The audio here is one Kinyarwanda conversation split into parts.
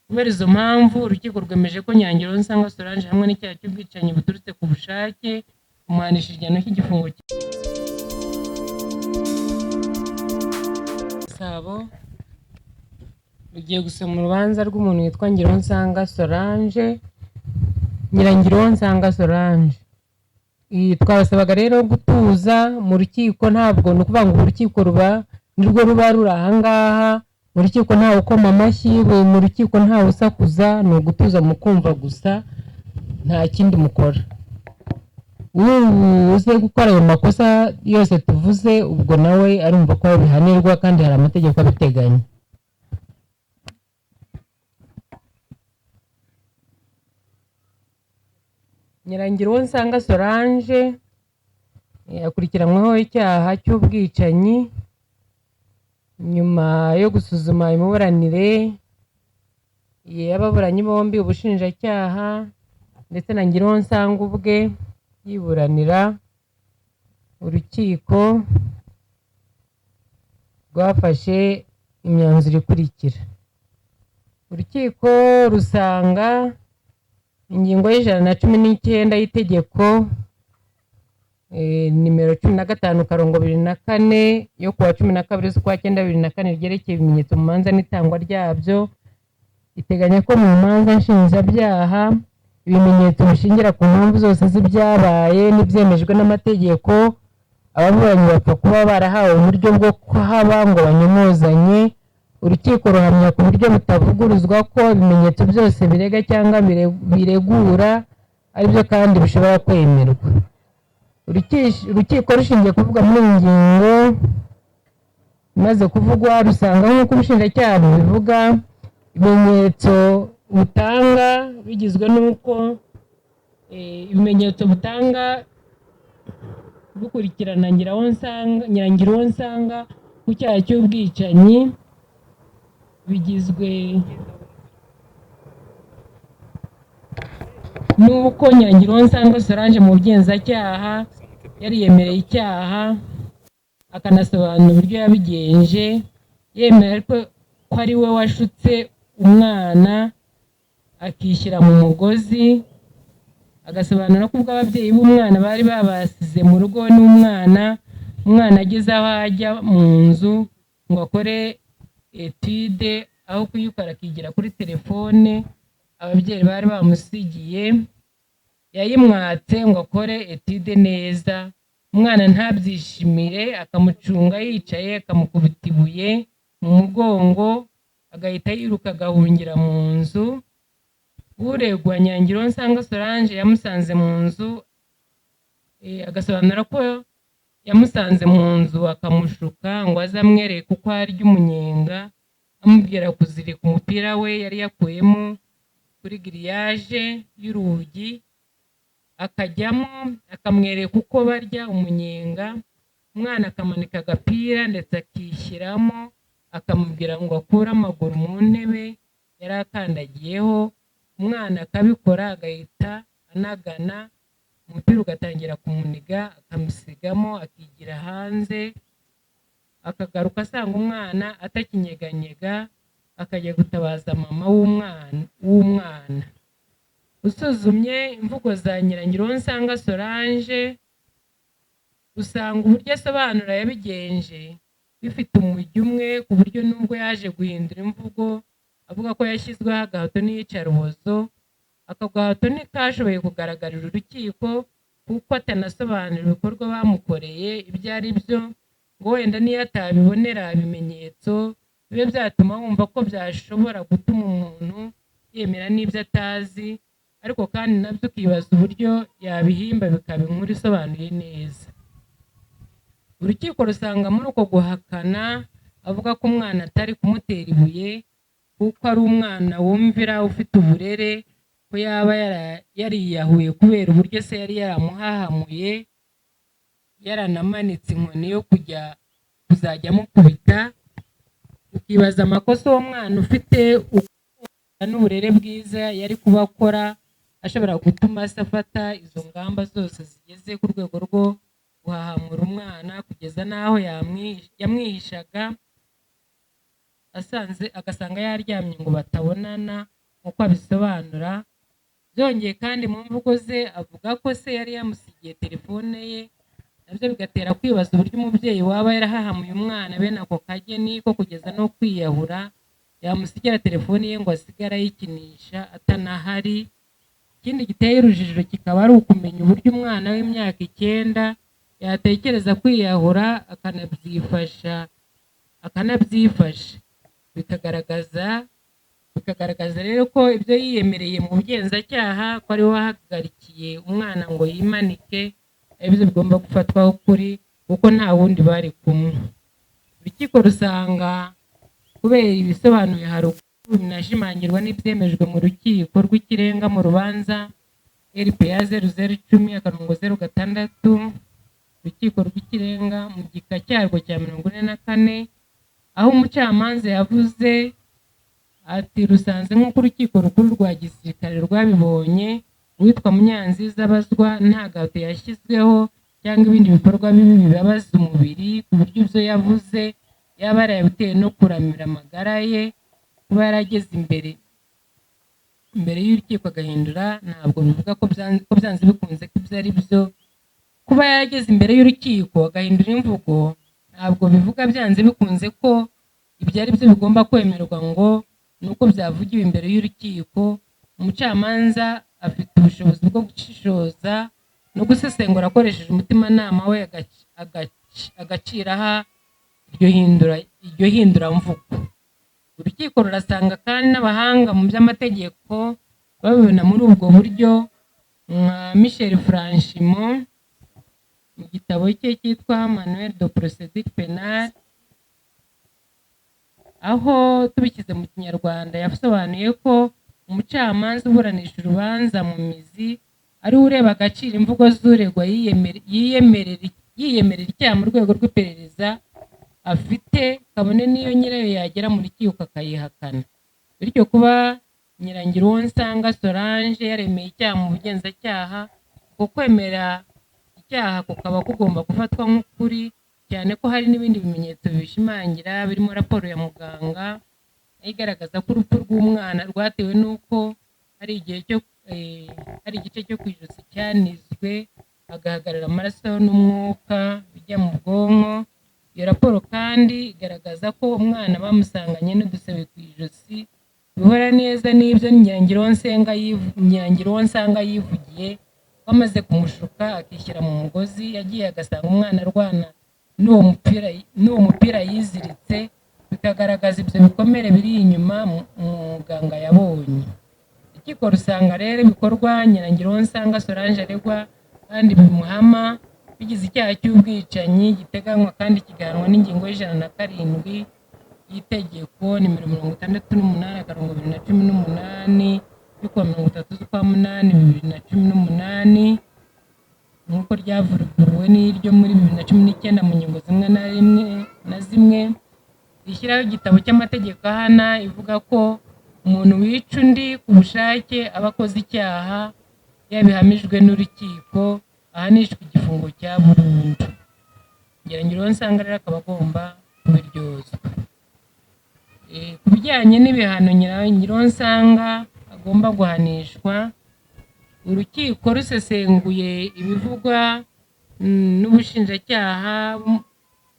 Kubera izo mpamvu, urukiko rwemeje ko Nyirangiruwonsanga Solange hamwe n'icyaha cy'ubwicanyi buturutse ku bushake umuhanisha igihano cy'igifungo. Gasabo rugiye gusoma urubanza rw'umuntu witwa Ngiruwonsanga Solange, Nyirangiruwonsanga Solange. Twabasabaga rero gutuza mu rukiko, ntabwo ni ukuvuga ngo urukiko ruba nirwo ruba ruri ahangaha, mu rukiko ntawe ukoma amashyi, mu rukiko ntawe usakuza, ni ugutuza mukumva gusa, nta kindi mukora. Uze gukora ayo makosa yose tuvuze, ubwo nawe arumva ko bihanirwa kandi hari amategeko abiteganya. Nyirangiruwonsanga Solange akurikiranyweho icyaha cy'ubwicanyi nyuma yo gusuzuma imiburanire y'ababuranyi bombi, ubushinjacyaha ndetse na Ngiruwonsanga ubwe yiburanira, urukiko rwafashe imyanzuro ikurikira. Urukiko rusanga ingingo y'119 y'itegeko nimero 15/2004 yo kuwa 12 z'ukwa 9 2004 ryerekeye ibimenyetso mu manza n'itangwa ryabyo, iteganya ko mu manza nshinjabyaha ibimenyetso bishingira ku mpamvu zose z'ibyabaye n'ibyemejwe n'amategeko, ababuranyi bapfa kuba barahawe uburyo bwo kuhaba ngo banyomozanye. Urukiko ruhamya ku buryo butavuguruzwa ko ibimenyetso byose birega cyangwa biregura aribyo kandi bishobora kwemerwa. Urukiko rushingiye kuvuga muri iyi ngingo imaze kuvugwa, rusanga nk'uko ubushinjacyaha bubivuga, ibimenyetso butanga bigizwe n'uko ibimenyetso butanga bukurikirana Nyirangiruwonsanga ku cyaha cy'ubwicanyi bigizwe n'uko Nyirangiruwonsanga Solange mu bugenzacyaha yariyemereye icyaha, akanasobanura uburyo yabigenje, yemera ko ari we washutse umwana akishyira mu mugozi, agasobanura ko ubwo ababyeyi b'umwana bari babasize mu rugo n'umwana, umwana ageze aho ajya mu nzu ngo akore etude, aho kuyikora akigira kuri telefone ababyeyi bari bamusigiye, yayimwatse ngo akore etude neza, umwana ntabyishimire, akamucunga yicaye, akamukubita ibuye mu mugongo, agahita yiruka agahungira mu nzu. Uregwa Nyirangiruwonsanga Solange yamusanze mu nzu, agasobanura ko yamusanze mu nzu akamushuka ngo aze amwereke uko arya umunyenga, amubwira kuzirika umupira we yari yakuyemo kuri giriyaje y'urugi, akajyamo akamwereka uko barya umunyenga, umwana akamanika agapira ndetse akishyiramo, akamubwira ngo akure amaguru mu ntebe yari akandagiyeho, umwana akabikora agahita anagana, umupira ugatangira kumuniga, akamusigamo akigira hanze, akagaruka asanga umwana atakinyeganyega, akajya gutabaza mama w'umwana. Usuzumye imvugo za Nyirangiruwonsanga Solange, usanga uburyo asobanura yabigenje bifite umujyo umwe, ku buryo nubwo yaje guhindura imvugo avuga ko yashyizweho agahato n'iyicarubozo, ako gahato ntikashoboye kugaragarira urukiko kuko atanasobanura ibikorwa bamukoreye ibyo ari byo, ngo wenda niyo atabibonera ibimenyetso bibe byatuma wumva ko byashobora gutuma umuntu yemera n'ibyo atazi, ariko kandi nabyo ukibaza uburyo yabihimba bikaba inkuru isobanuye neza. Urukiko rusanga muri uko guhakana avuga ko umwana atari kumutera ibuye kuko ari umwana wumvira ufite uburere, ko yaba yariyahuye kubera uburyo se yari yaramuhahamuye, yaranamanitse inkoni yo kujya kuzajya amukubita. Ukibaza amakosa uwo mwana ufite n'uburere bwiza yari kuba akora ashobora gutuma se afata izo ngamba zose zigeze ku rwego rwo guhahamura umwana, kugeza n'aho yamwihishaga asanze agasanga yaryamye ngo batabonana, nk'uko abisobanura. Byongeye kandi mu mvugo ze avuga ko se yari yamusigiye telefone ye, nabyo bigatera kwibaza uburyo umubyeyi waba yarahahamuye umwana bene ako kageni ko kugeza no kwiyahura yamusigira telefone ye ngo asigare ayikinisha atanahari. Ikindi giteye urujijo kikaba ari ukumenya uburyo umwana w'imyaka 9 yatekereza kwiyahura akanabyifasha, bikagaragaza rero ko ibyo yiyemereye mu bugenzacyaha ko ari we wahagarikiye umwana ngo yimanike aribyo bigomba gufatwaho ukuri kuko nta wundi bari kumwe. Urukiko rusanga kubera ibisobanuye haruguru binashimangirwa n'ibyemejwe mu rukiko rw'ikirenga mu rubanza RPA 0010.06, urukiko rw'ikirenga mu gika cyarwo cya 44, aho umucamanza yavuze ati rusanze nk'uko urukiko rukuru rwa gisirikare rwabibonye, uwitwa Munyanziza abazwa nta gahato yashyizweho cyangwa ibindi bikorwa bibi bibabaza umubiri ku buryo ibyo yavuze yaba yarabitewe no kuramira amagara ye. Kuba yarageze imbere y'urukiko agahindura ntabwo bivuga ko byanze bikunze ko ibyo ari byo. Kuba yarageze imbere y'urukiko agahindura imvugo ntabwo bivuga byanze bikunze ko ibyo ari byo bigomba kwemerwa ngo ni uko byavugiwe imbere y'urukiko. Umucamanza afite ubushobozi bwo gushishoza no gusesengura akoresheje umutimanama we agaciraho iryo hinduramvugo. Urukiko rurasanga kandi n'abahanga mu by'amategeko babibona muri ubwo buryo, nka Michel Franchimont mu gitabo cye cyitwa Manuel de Procédure Pénale, aho tubishyize mu Kinyarwanda yasobanuye ko umucamanza uburanisha urubanza mu mizi ari we ureba agaciro imvugo z'uregwa yiyemerera icyaha mu rwego rw'iperereza afite, kabone n'iyo nyirayo yagera mu rukiko akayihakana. Bityo kuba Nyirangiruwonsanga Solange yaremeye icyaha mu bugenzacyaha, uko kwemera icyaha kukaba kugomba gufatwa nk'ukuri, cyane ko hari n'ibindi bimenyetso bibishimangira birimo raporo ya muganga igaragaza ko urupfu rw'umwana rwatewe n'uko hari igice cyo ku ijosi cyanizwe hagahagarara amaraso n'umwuka bijya mu bwonko. Iyo raporo kandi igaragaza ko umwana bamusanganye n'udusebe ku ijosi bihora neza n'ibyo Nyirangiruwonsanga yivugiye ko amaze kumushuka akishyira mu mugozi yagiye agasanga umwana arwana n'uwo mupira yiziritse, bikagaragaza ibyo bikomere biri inyuma muganga yabonye. Urukiko rusanga rero ibikorwa Nyirangiruwonsanga Solange aregwa kandi bimuhama bigize icyaha cy'ubwicanyi giteganywa kandi kigahanwa n'ingingo y'107 y'itegeko nimero 68/2018 ryo kuwa 30 z'ukwa 8 2018, nk'uko ryavuguruwe n'iryo muri 2019 mu ngingo zimwe na zimwe rishyiraho igitabo cy'amategeko ahana, ivuga ko umuntu wica undi ku bushake aba akoze icyaha yabihamijwe n'urukiko ahanishwa igifungo cya burundu. Nyirangiruwonsanga rero akaba agomba kubiryozwa. Ku bijyanye n'ibihano Nyirangiruwonsanga agomba guhanishwa, urukiko rusesenguye ibivugwa n'ubushinjacyaha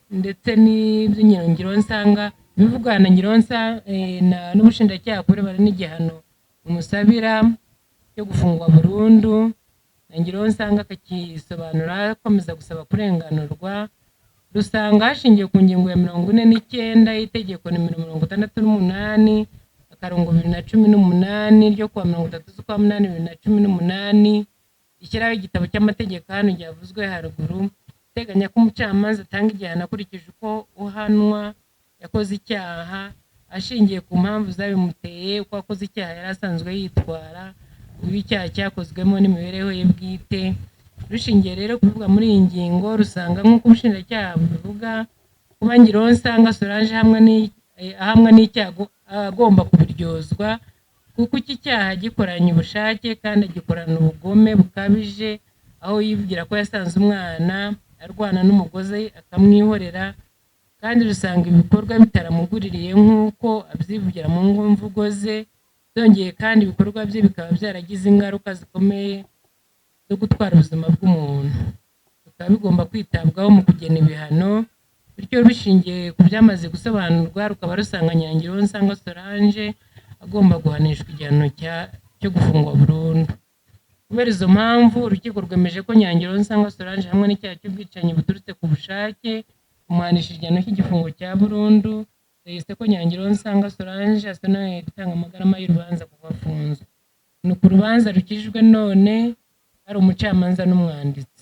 ndetse n'ibyo Nyirangiruwonsanga bivugwa na n'ubushinjacyaha ku birebana n'igihano bumusabira cyo gufungwa burundu, Nyirangiruwonsanga akakisobanura akomeza gusaba kurenganurwa. Rusanga hashingiwe ku ngingo ya 49 y'itegeko nimero 68/2018 ryo kuwa 30 z'ukwa 8 2018 rishyiraho igitabo cy'amategeko hano ryavuzwe haruguru, iteganya ko umucamanza atanga igihano akurikije uko uhanwa yakoze icyaha ashingiye ku mpamvu zabimuteye, uko akoze icyaha yari asanzwe yitwara, uburyo icyaha cyakozwemo n'imibereho ye bwite. Rushingiye rero kuvuga muri iyi ngingo, rusanga nk'uko ubushinjacyaha bubivuga, kuba Nyirangiruwonsanga Solange ahamwa n'icyaha agomba kubiryozwa, kuko iki cyaha gikoranye ubushake kandi agikorana ubugome bukabije, aho yivugira ko yasanze umwana arwana n'umugozi akamwihorera, kandi rusanga ibikorwa bitaramuguririye nk'uko abyivugira mu mvugo ze. Byongeye kandi, ibikorwa bye bikaba byaragize ingaruka zikomeye zo gutwara ubuzima bw'umuntu, bikaba bigomba kwitabwaho mu kugena ibihano. Bityo, bishingiye ku byamaze gusobanurwa, rukaba rusanga Nyirangironsanga Solange agomba guhanishwa igihano cyo gufungwa burundu. Kubera izo mpamvu, urukiko rwemeje ko Nyirangironsanga Solange hamwe n'icyaha cy'ubwicanyi buturutse ku bushake, kumuhanisha igihano cy'igifungo cya burundu. Yise ko Nyirangironsanga Solange asonewe gutanga amagarama y'urubanza kuva afunzwe. Ni ku rubanza rukijijwe none hari umucamanza n'umwanditsi.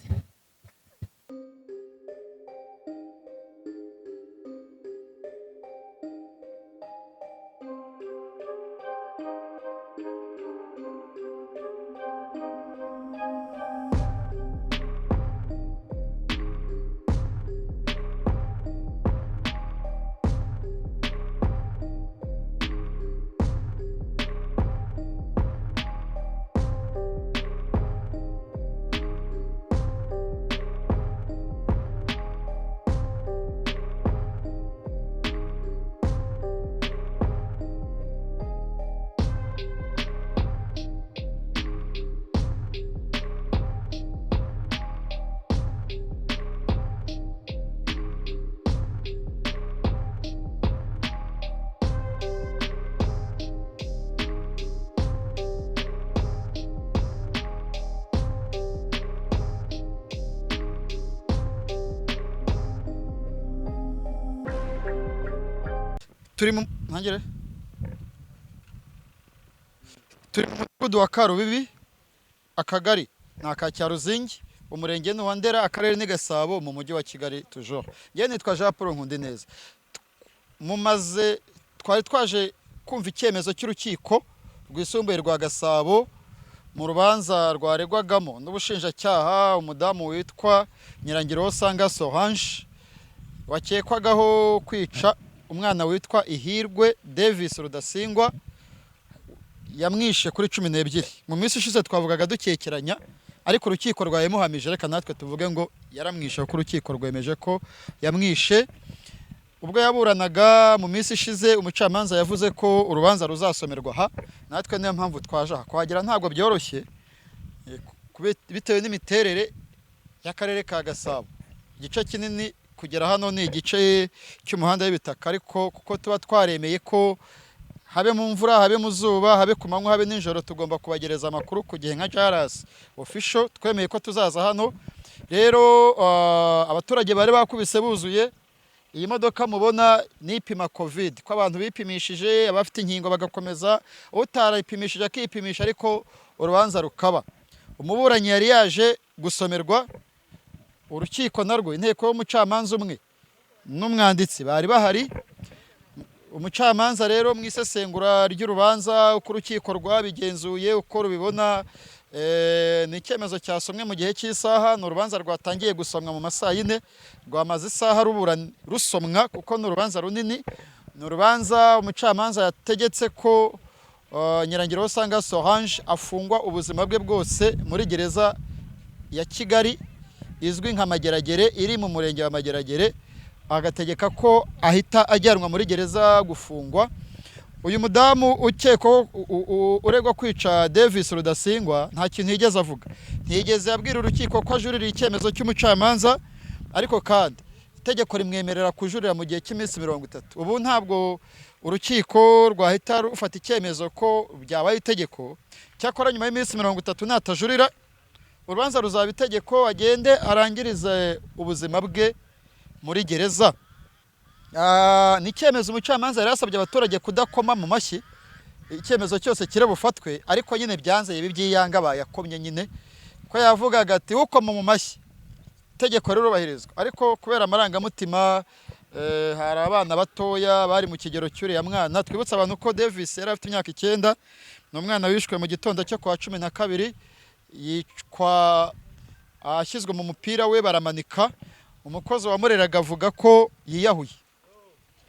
Turi mu ntangire, turi mu mudugudu wa Karubibi, akagari ni aka Cyaruzingi, umurenge ni uwa Ndera, akarere ni Gasabo, mu mujyi wa Kigali toujours. Njyewe nitwa Jean Paul Nkundineza. Mumaze twari twaje kumva icyemezo cy'urukiko rwisumbuye rwa Gasabo mu rubanza rwaregwagamo n'ubushinjacyaha umudamu witwa Nyirangirosanga Solange, wakekwagaho kwica umwana witwa Ihirwe Davis Rudasingwa. Yamwishe kuri 12. Mu minsi ishize twavugaga dukekeranya, ariko urukiko rwabimuhamije. Reka natwe tuvuge ngo yaramwishe, kuko urukiko rwemeje ko yamwishe. Ubwo yaburanaga mu minsi ishize, umucamanza yavuze ko urubanza ruzasomerwa aha. Natwe niyo mpamvu twaje aha. Kuhagera ntabwo byoroshye, bitewe n'imiterere y'akarere ka Gasabo. Igice kinini kugera hano ni igice cy'umuhanda w'ibitaka, ariko kuko tuba twaremeye ko habe mu mvura, habe mu zuba, habe ku manywa, habe nijoro, tugomba kubagereza amakuru ku gihe nka Jaras Official. Twemeye ko tuzaza hano. Rero abaturage bari bakubise buzuye. Iyi modoka mubona ni ipima COVID, ko abantu bipimishije, abafite inkingo bagakomeza, utarayipimishije akipimisha, ariko urubanza rukaba. Umuburanyi yari yaje gusomerwa. Urukiko narwo, inteko y'umucamanza umwe n'umwanditsi bari bahari. Umucamanza rero, mu isesengura ry'urubanza, uko urukiko rwabigenzuye, uko rubibona, ni icyemezo cyasomwe mu gihe cy'isaha. Ni urubanza rwatangiye gusomwa mu masaa 4, rwamaze isaha rubura rusomwa, kuko ni urubanza runini. Ni urubanza umucamanza yategetse ko Nyirangirosanga Solange afungwa ubuzima bwe bwose muri gereza ya Kigali izwi nka Mageragere, iri mu murenge wa Mageragere, agategeka ko ahita ajyanwa muri gereza gufungwa. Uyu mudamu ukekwaho, uregwa kwica Davis Rudasingwa, nta kintu yigeze avuga, ntiyigeze abwira urukiko ko ajurira icyemezo cy'umucamanza. Ariko kandi itegeko rimwemerera kujurira mu gihe cy'iminsi 30. Ubu ntabwo urukiko rwahita rufata icyemezo ko byabaye itegeko. Cyakora nyuma y'iminsi 30 natajurira, urubanza ruzaba itegeko, agende arangirize ubuzima bwe muri gereza. Ni icyemezo umucamanza yari yasabye abaturage kudakoma mu mashyi, icyemezo cyose kiri bufatwe, ariko nyine byanze, ibi by'iyanga bayakomye nyine, ko yavugaga ati ukoma mu mashyi itegeko rirubahirizwa. Ariko kubera amarangamutima, hari abana batoya bari mu kigero cy'uriya mwana. Twibutse abantu ko Davis yari afite imyaka 9. Ni umwana wishwe mu gitondo cyo kuwa 12, yicwa ashyizwe mu mupira we baramanika. Umukozi wamureraga avuga ko yiyahuye.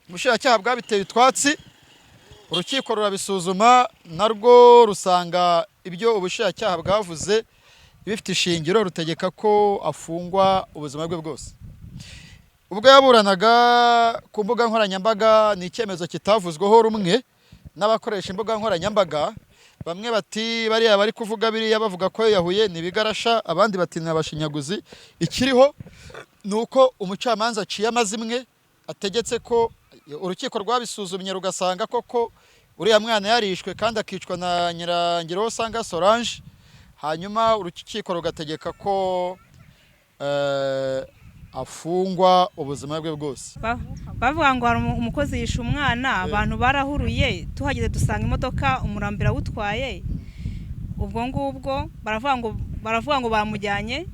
Ubushinjacyaha bwabiteye utwatsi, urukiko rurabisuzuma, narwo rusanga ibyo ubushinjacyaha bwavuze bifite ishingiro, rutegeka ko afungwa ubuzima bwe bwose. Ubwo yaburanaga ku mbuga nkoranyambaga, ni icyemezo kitavuzweho rumwe. N'abakoresha imbuga nkoranyambaga, bamwe bati bariya bari kuvuga biriya bavuga ko yahuye ni ibigarasha, abandi bati ni abashinyaguzi. Ikiriho ni uko umucamanza aciye amazimwe, ategetse ko urukiko rwabisuzumye rugasanga koko uriya mwana yarishwe kandi akicwa na Nyirangirosanga Solange, hanyuma urukiko rugategeka ko afungwa ubuzima bwe bwose. Bavuga ngo hari umukozi yishe umwana, abantu barahuruye, tuhageze dusanga imodoka umurambo irawutwaye. Ubwo ngubwo baravuga ngo bamujyanye,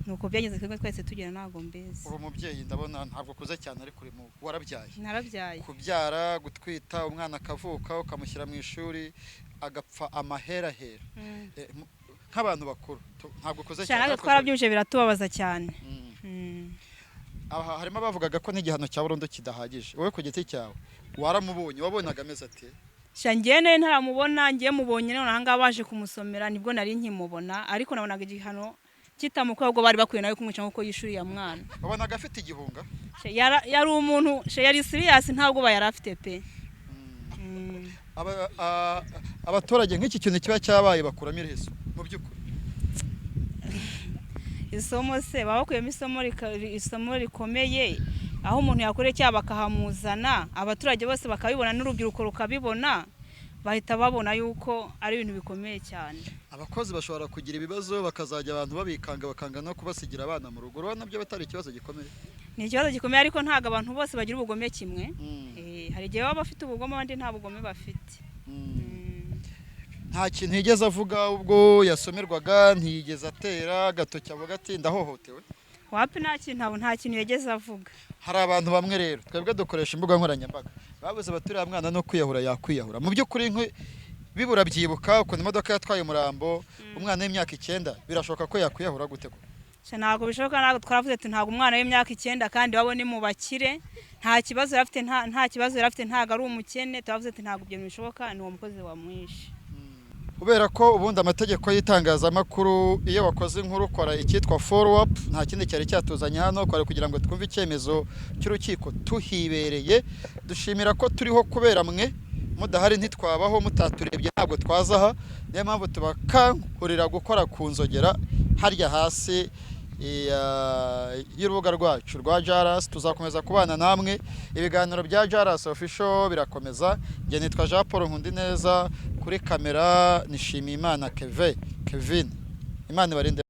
nuko byageze twebwe twese tugera, ntabwo mbizi. Uri umubyeyi, ndabona ntabwo ukuze cyane, ariko uri mu warabyaye. Narabyaye. Kubyara, gutwita umwana akavuka, ukamushyira mu ishuri, agapfa amaherahera. Nk'abantu bakuru, ntabwo ukuze cyane cyane, natwe ariko twarabyumvise biratubabaza cyane. Aha harimo abavugaga ko n'igihano cya burundu kidahagije. Wowe ku giti cyawe waramubonye, wabonaga ameze ate? Sha, njyewe nari ntaramubona, ngiye mubonye none aha ngaha baje kumusomera nibwo nari nkimubona, ariko nabonaga igihano kitamukwiye, ahubwo bari bakwiye nawe kumwica nk'uko yishyuriye mwana. Wabonaga afite igihunga? Sha, yari umuntu, sha, yari serious, nta bwoba yari afite pe. Abaturage nk'iki kintu kiba cyabaye bakuramo irihe somo mu by'ukuri? Isomo se, baba bakuyemo isomo isomo rikomeye, aho umuntu yakoreye icyaha bakahamuzana, abaturage bose bakabibona n'urubyiruko rukabibona, bahita babona yuko ari ibintu bikomeye cyane. Abakozi bashobora kugira ibibazo, bakazajya abantu babikanga, bakanga no kubasigira abana mu rugo. Urabona nabyo batari ikibazo gikomeye? Ni ikibazo gikomeye, ariko ntabwo abantu bose bagira ubugome kimwe. Hari igihe baba bafite ubugome, abandi nta bugome bafite. Nta kintu yigeze avuga ubwo yasomerwaga? Ntiyigeze atera agatoki avuga ati ndahohotewe? Wapi, nta kintu, nta kintu yigeze avuga. Hari abantu bamwe rero, twebwe dukoresha imbuga nkoranyambaga, babuze bati uriya mwana no kwiyahura yakwiyahura. Mu by'ukuri bibura byibuka ukuntu imodoka yatwaye umurambo, umwana w'imyaka 9 birashoboka ko yakwiyahura gute ko? Sha, ntabwo bishoboka. Ntabwo twaravuze ati ntabwo umwana w'imyaka 9, kandi wabo ni mu bakire, nta kibazo yari afite, nta kibazo yari afite, ntabwo ari umukene. Turavuze ati ntabwo ibyo bishoboka, ni uwo mukozi wamwishe. Kubera ko ubundi amategeko y'itangazamakuru, iyo wakoze inkuru ukora icyitwa follow up. Nta kindi cyari cyatuzanye hano, kwari kugira ngo twumve icyemezo cy'urukiko tuhibereye. Dushimira ko turiho kubera mwe, mudahari ntitwabaho, mutaturebye ntabwo twaza aha. Niyo mpamvu tubakangurira gukora ku nzogera harya hasi y'urubuga rwacu rwa Jaras. Tuzakomeza kubana namwe, ibiganiro bya Jaras Official birakomeza. Njye nitwa Jean Paul Nkundineza, kuri kamera nishimiye Imana Kevin. Imana ibarinde.